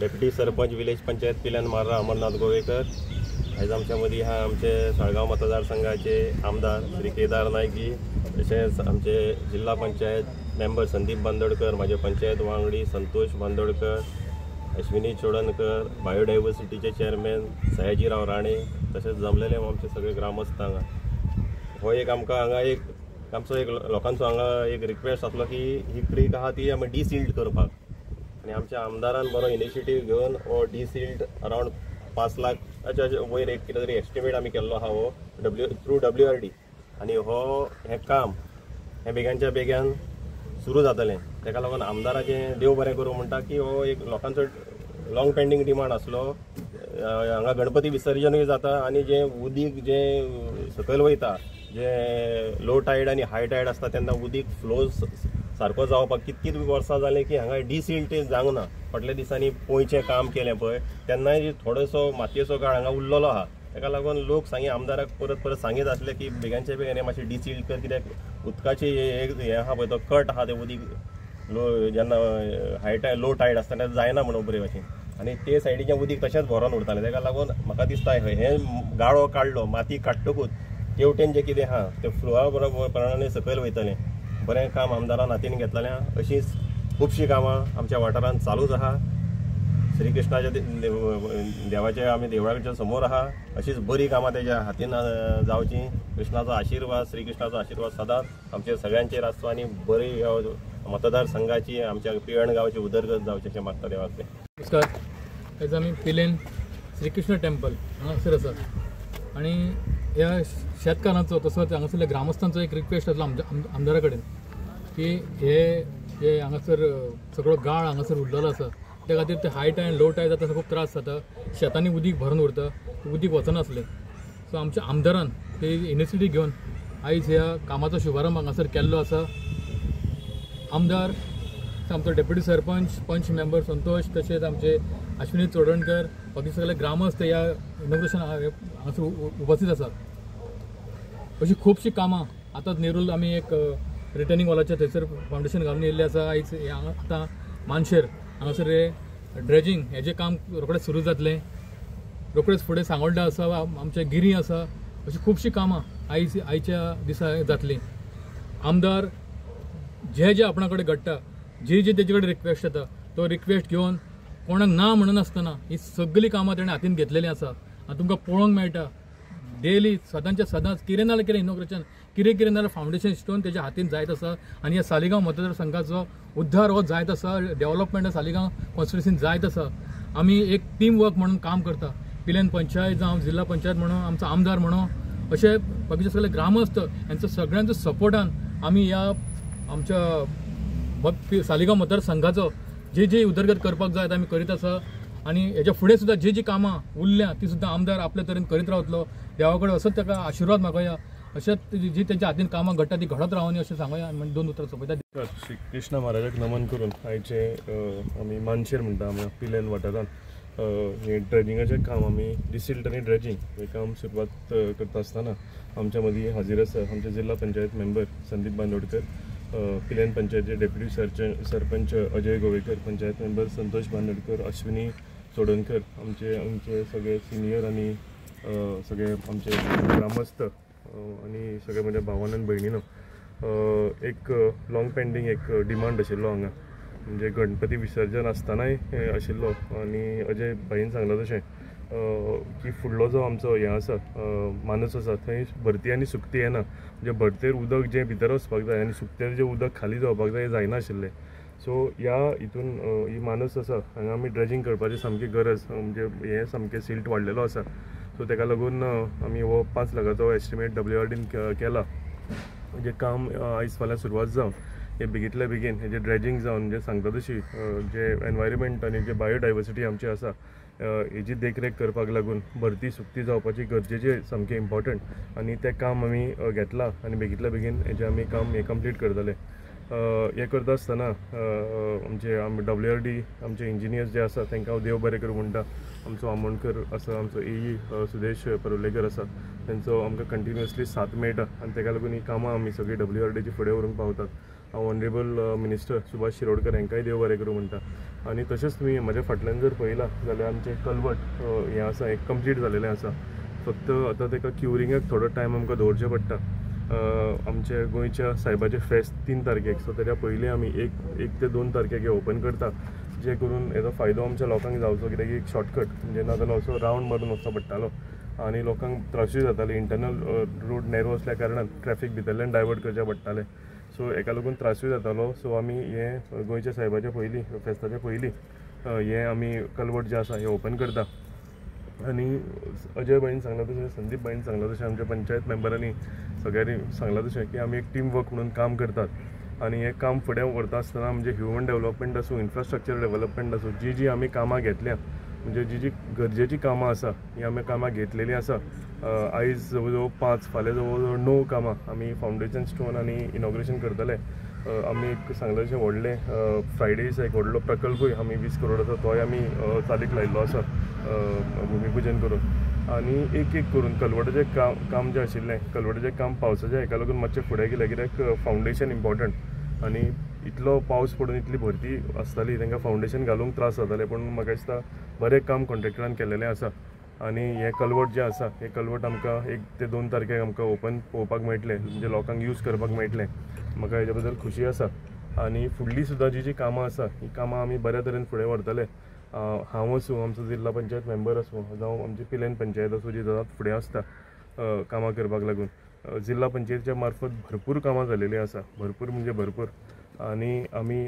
Deputy sarpanch village panchayat पिल्यान मार्रा अमरनाथ गोवेकर। आयज आमच्या मदीं आहा आमचे साळगांव मतदारसंघाचे आमदार श्री केदार नायकजी, तशेंच आमचे जिल्हा पंचायत मेंबर संदीप बांदोडकर, म्हाजे पंचायत वांगडी संतोष बांदोडकर, अश्विनी चोडणकर, बायोडायवर्सिटीचे चेअरमॅन सयाजीराव राणे, तशेंच जमलेले आमचे सगळे ग्रामस्थ हांगा। हो एक आमकां हांगा एक आमचो एक लोकांचो हांगा एक रिक्वेस्ट आसलो की ही क्रीक आहा ती आमी डिसिल्ट करपाक, आनी आमच्या आमदारान बरो इनिशिएटीव घेवन हो डिसिल्ट अरावंड 5 लाखाच्या वयर एक कितें तरी एस्टिमेट आमी केल्लो आहा हो थ्रू WRD, आनी हो हें काम हें बेग्यानच्या बेग्यान सुरू जातलें। ताका लागून आमदाराचें देव बरें करूं म्हणटा की हो एक लोकांचो लॉंग पेंडींग डिमांड आसलो। हांगा गणपती विसर्जनूय जाता आनी जें उदीक जें सकयल वयता, जें लो टायड आनी हाय टायड आसता तेन्ना उदीक फ्लो सारको जावपाक कितकीत वर्सां जालीं की हांगा डिसिल्टेज जावंक ना। फाटल्या दिसांनी पोंयचें काम केलें पळय तेन्नाय थोडोसो मातयेचो गाळ हांगा उरलेलो आहा। ताका लागून लोक सांगी आमदाराक परत परत सांगीत आसले की बेगानचे बेगीन मातशें डिसिल्ट कर, कित्याक उदकाची एक हें आहा पळय तो कट आहा, तें उदीक लो जेन्ना हाय टायड लो टायड आसता तेन्ना जायना म्हणून बरे भाशेन, आनी ते सायडीचें उदीक तशेंच भरोन उरतालें। ताका लागून म्हाका दिसता हें गाळो काडलो, माती काडटकूच तेवटेन जें कितें आहा तें फ्लोआ बरोबर प्रमाणे सकयल वयतलें। बरें काम आमदारान हातीन घेतलें। अशींच खुबशीं कामां आमच्या वाठारांत चालूच आहा। श्रीकृष्णाच्या देवाच्या आमी देवळाच्या समोर आहा, अशीच बरी कामां तेज्या हातीन जावची। कृष्णाचो आशिर्वाद, श्रीकृष्णाचो आशिर्वाद सदांच आमच्या सगळ्यांचेर आसचो आनी बरी मतदारसंघाची आमच्या पिळर्ण गांवची उदरगत जावची अशें मागता देवाक। नमस्कार, आयज आमी पिलेन श्रीकृष्ण टेम्पल हांगासर आसा आनी ह्या शेतकारांचो तसोच हांगासरल्या ग्रामस्थांचो एक रिक्वेस्ट आसलो आमदारा कडेन की हे जे हांगासर सगळो गाळ हांगासर उरलेलो आसा त्या खातीर ते हाय टायड लो टायड जाता खूब त्रास जाता, शेतांनी उदीक भरून उरता, उदीक वचनासलें। सो आमच्या आमदारान ते इनिशिएटीव घेवन आयज ह्या कामाचो शुभारंभ हांगासर केल्लो आसा। आमदार, आमचो डेप्युटी सरपंच, पंच मेंबर संतोष, तशेंच आमचे अश्विनी चोडणकर, बाकी सगळे ग्रामस्थ ह्या इनॉग्रेशन हांगासर उपस्थित आसात। अशी खुबशीं कामां आतांच नेरूल आमी एक रिटर्निंग वॉलाच्या थंयसर फावंडेशन घालून येयल्लें आसा। आयज आतां मानशेर हांगासर हे ड्रेजिंग हेजें काम रोखडेंच सुरू जातलें, रोखडेंच फुडें सांगोड्डा आसा, आमचें गिरी आसा, अशीं खुबशीं कामां आयज आयच्या दिसा जातलीं। आमदार जे जे आपणा कडेन घडटा, जे जे तेजे कडेन रिक्वेस्ट येता तो रिक्वेस्ट घेवन कोणाक ना म्हणनासतना ही सगळीं कामां तेणें हातीन घेतलेलीं आसा। आनी तुमकां पळोवंक मेळटा डेली सदांच्या सदांच कितें ना जाल्यार कितें इनॉग्रेशन, कितें कितें ना जाल्यार फावंडेशन स्टोन तेज्या हातीन जायत आसा आनी ह्या सालिगांव मतदारसंघाचो उद्धार हो जायत आसा, डेवलपमेंट सालिगांव कॉन्स्टिट्युन्सीन जायत आसा। आमी एक टीम वर्क म्हणून काम करता, पिलेन पंचायत जावं जिल्हा पंचायत म्हणून, आमचो आमदार म्हणून, अशे बाकीचे सगळे ग्रामस्थ हेंचो सगळ्यांचो सपोर्टान आमी ह्या आमच्या सालिगांव मतदारसंघाचो जे जे उदरगत करपाक जाय आमी करीत आसा। आनी हेच्या फुडें सुद्दां जी जी कामां उरल्या ती सुद्दां आमदार आपले तरेन करीत रावतलो। देवा कडेन असोच ताका आशिर्वाद मागोया, अशेंच जी तेंच्या हातीन कामां घडटा ती घडत रावनी अशें सांगोया आनी दोन उतरां सोंपयता। श्री कृष्ण महाराजाक नमन करून आयचे आमी मानशेर म्हणटा आमी पिलेन वाठारांत हें ड्रेजिंगाचें काम आमी डिसिल्ट आनी ड्रेजिंग हें काम सुरवात करता आसतना आमच्या मदीं हाजीर आसा आमचे जिल्हा पंचायत मेंबर संदीप बांदोडकर, पिलेन पंचायतीचे डेप्युटी सरपंच अजय गोवेकर, पंचायत मेंबर संतोष बांदोडकर, अश्विनी चोडणकर, आमचे आमचे सगळे सिनियर आनी सगळे आमचे ग्रामस्थ आनी सगळे म्हज्या भावान आनी भयणीनो, एक लॉंग पेंडींग एक डिमांड आशिल्लो हांगा, म्हणजे गणपती विसर्जन आसतनाय आशिल्लो आनी अजय भाईन सांगलां तशें की फुडलो जो आमचो हें आसा मानस आसा थंय भरती आनी सुकती येना, म्हणजे भरतेर उदक जें भितर वचपाक जाय आनी सुकतेर जें उदक खाली जावपाक जाय हें जायनाशिल्लें। सो ह्या हितून ही मानस आसा हांगा आमी ड्रेजिंग करपाची सामकी गरज, म्हणजे हें सामकें सिल्ट वाडलेलो आसा। सो ताका लागून आमी हो 5 लाखाचो एस्टिमेट WRDन केला, म्हणजे काम आयज फाल्यां सुरवात जावन हे बेगींतल्या बेगीन हेजें ड्रेजिंग जावन म्हणजे सांगता तशी जे एनवायरमेंट आनी जे बायोडायवर्सिटी आमची आसा हेजी देखरेख करपाक लागून भरती सुकती जावपाची गरजेची सामकें इम्पॉर्टंट आनी तें काम आमी घेतलां आनी बेगींतल्या बेगीन हेजें आमी काम हें कंप्लीट करतले। हें करता आसतना आमचे WRD आमचे इंजिनियर्स जे आसा तांकां हांव देव बरें करूं म्हणटा. आमचो आमोणकर आसा, आमचो AE Sudesh Parulekar आसा, तेंचो आमकां कंटिन्युअसली साथ मेळटा आनी ताका लागून ही कामां आमी सगळीं WRDची फुडें व्हरूंक पावतात. हांव ऑनरेबल मिनिस्टर सुभाष शिरोडकर हांकांय देव बरें करूं म्हणटा. आनी तशेंच तुमी म्हज्या फाटल्यान जर पळयलां जाल्यार आमचें कलवट हें आसा, हें कंप्लीट जालेलें आसा. फक्त आतां ताका क्युरिंगाक थोडो टायम आमकां दवरचें पडटा. आमच्या गोंयच्या सायबाचें फेस्त 3 तारखेक, सो तेच्या पयलीं आमी 1 ते 2 तारखेक हें ओपन करता, जे करून हेजो फायदो आमच्या लोकांक जावचो. कित्याक एक शॉर्टकट, म्हणजे ना जाल्यार असो रावंड मारून वचचो पडटालो आनी लोकांक त्रासूय जाताले. इंटरनल रोड नॅरो आसल्या कारणान ट्रॅफिक भितरल्यान डायवर्ट करचें पडटालें, सो हेका लागून त्रासूय जातालो. सो आमी हें गोंयच्या सायबाच्या पयलीं, फेस्ताच्या पयलीं हें आमी कलवट जें आसा हें ओपन करता. आनी अजय भाईन सांगलां तशें, संदीप भाईन सांगलां तशें, आमच्या पंचायत मेंबरांनी सगळ्यांनी सांगलां तशें की आमी एक टीम वर्क म्हणून काम करतात आनी हें काम फुडें व्हरता आसतना म्हणजे ह्युमन डेवलपमेंट आसूं, इन्फ्रास्ट्रक्चर डेवलपमेंट आसूं, जी जी आमी कामां घेतल्या, म्हणजे जी जी गरजेची कामां आसा ही आमी कामां घेतलेलीं आसा. आयज जवळ जवळ 5, फाल्यां जवळ जवळ 9 कामां आमी फावंडेशन स्टोन आनी इनॉग्रेशन करतले. आमी एक सांगलें तशें व्हडलें फ्रायडे दिसा एक व्हडलो प्रकल्पूय आमी 20 करोडाचो तोय आमी चालीक लायिल्लो आसा भुमीपुजन करून. आनी एक एक करून कलवटाचें काम जें आशिल्लें, कलवटाचें काम पावसाच्या हेका लागून मातशें फुडें गेलें, कित्याक फावंडेशन इम्पॉर्टंट आनी इतलो पावस पडून इतली भरती आसताली, तांकां फावंडेशन घालूंक त्रास जाताले. पूण म्हाका दिसता बरें काम कॉन्ट्रेक्टरान केल्लेलें आसा आनी हें कलवट जें आसा हें कलवट आमकां 1 ते 2 तारखेक आमकां ओपन पळोवपाक मेळटलें, म्हणजे लोकांक यूज करपाक मेळटलें. म्हाका हेज्या बद्दल खुशी आसा. आनी फुडली सुद्दां जी जी कामां आसा ही कामां आमी बऱ्या तरेन फुडें व्हरतले. हांव आसूं, आमचो जिल्ला पंचायत मेंबर आसूं, जावं आमची पिलेन पंचायत आसूं, जी सदांच फुडें आसता कामां करपाक लागून. जिल्ला पंचायतीच्या मार्फत भरपूर कामां जालेलीं आसा, भरपूर म्हणजे भरपूर. आनी आमी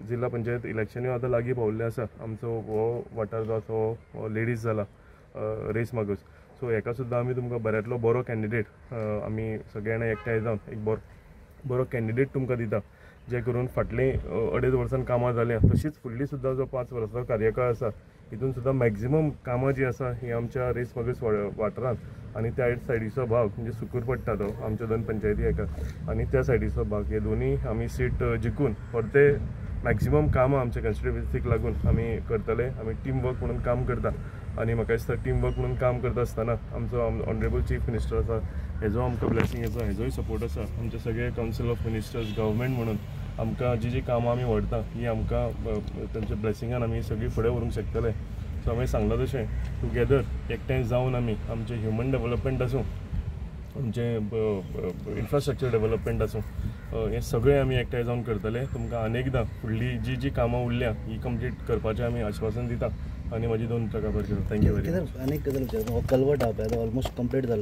जिल्ला पंचायत इलेक्शनूय आतां लागीं पावल्लें आसा. आमचो हो वाठार जो आसा हो लेडीज जाला रेस मागूस, सो हेका सुद्दां आमी तुमकां बऱ्यांतलो बरो कॅन्डिडेट आमी सगळे जाणां एकठांय जावन एक बरो कॅन्डिडेट तुमकां दिता, जे करून फाटलीं 2.5 वर्सां कामां जाल्यां तशीच फुडली सुद्दां जो 5 वर्सांचो कार्यकाळ आसा हितून सुद्दां मॅक्झिमम कामां जीं आसा ही आमच्या रेस मागूस वाठारांत आनी त्या सायडीचो भाग म्हणजे सुकूर पडटा तो आमच्या 2 पंचायती एका आनी त्या सायडीचो भाग, हे दोनूय आमी सीट जिखून परते मॅक्झिमम कामां आमच्या कॉन्स्टिट्युएन्सीक लागून आमी करतले. आमी टीम वर्क म्हणून काम करता आनी म्हाका दिसता टीम वर्क म्हणून काम करता आसतना आमचो ऑनरेबल चीफ मिनिस्टर आसा हेजो आमकां ब्लेसिंग आसा, हेजोय सपोर्ट आसा. आमचे सगळे कावन्सील ऑफ मिनिस्टर्स, गव्हर्मेंट म्हणून आमकां जी जी कामां आमी व्हरता ही आमकां तांच्या ब्लेसिंगान आमी सगळीं फुडें व्हरूंक शकतले. सो हांवें सांगलां तशें टुगेदर एकठांय जावन आमी आमचें ह्युमन डेवलपमेंट आसूं, आमचें इन्फ्रास्ट्रक्चर डेवलपमेंट आसूं, हें सगळें आमी एकठांय जावन करतले. तुमकां अनेकदां फुडली जी जी कामां उरल्या ही कंप्लीट करपाचें आमी आश्वासन दिता. आनी म्हजी 2 उतरां काबार करता. Thank you very much. आनीक गजाल विचार, हो कलवट आहा पळय आतां ऑलमोस्ट कंप्लीट जालो.